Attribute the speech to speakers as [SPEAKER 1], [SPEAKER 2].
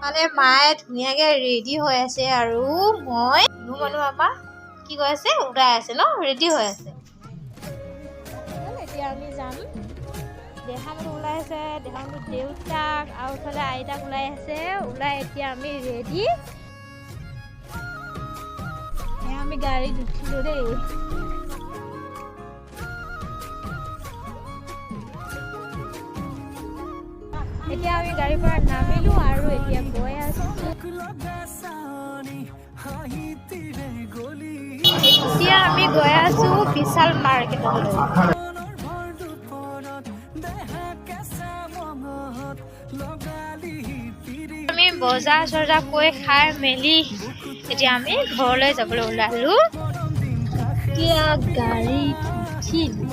[SPEAKER 1] মানে মায়ে ধুনীয়াকে ৰেডি হৈ আছে আৰু মই মানুহ আমাৰ কি কৈ আছে, ওলাই আছে ন, ৰেডি হৈ আছে। এতিয়া আমি যাম। দেহা মানুহ ওলাই আছে, দেহা মানুহ, দেউতাক আৰু ইফালে আইতাক ওলাই আছে। ওলাই এতিয়া আমি ৰেডি। আমি গাড়ীত উঠিলো দেই। এতিয়া আমি গাড়ীৰ পৰা নামিলো আৰু এতিয়া গৈ আছো। এতিয়া আমি গৈ আছো বিশাল মাৰ্কেটলৈ। আমি বজাৰ চজাৰ কৰি খাই মেলি এতিয়া আমি ঘৰলৈ যাবলৈ ওলালো। এতিয়া গাড়ীত উঠিলো।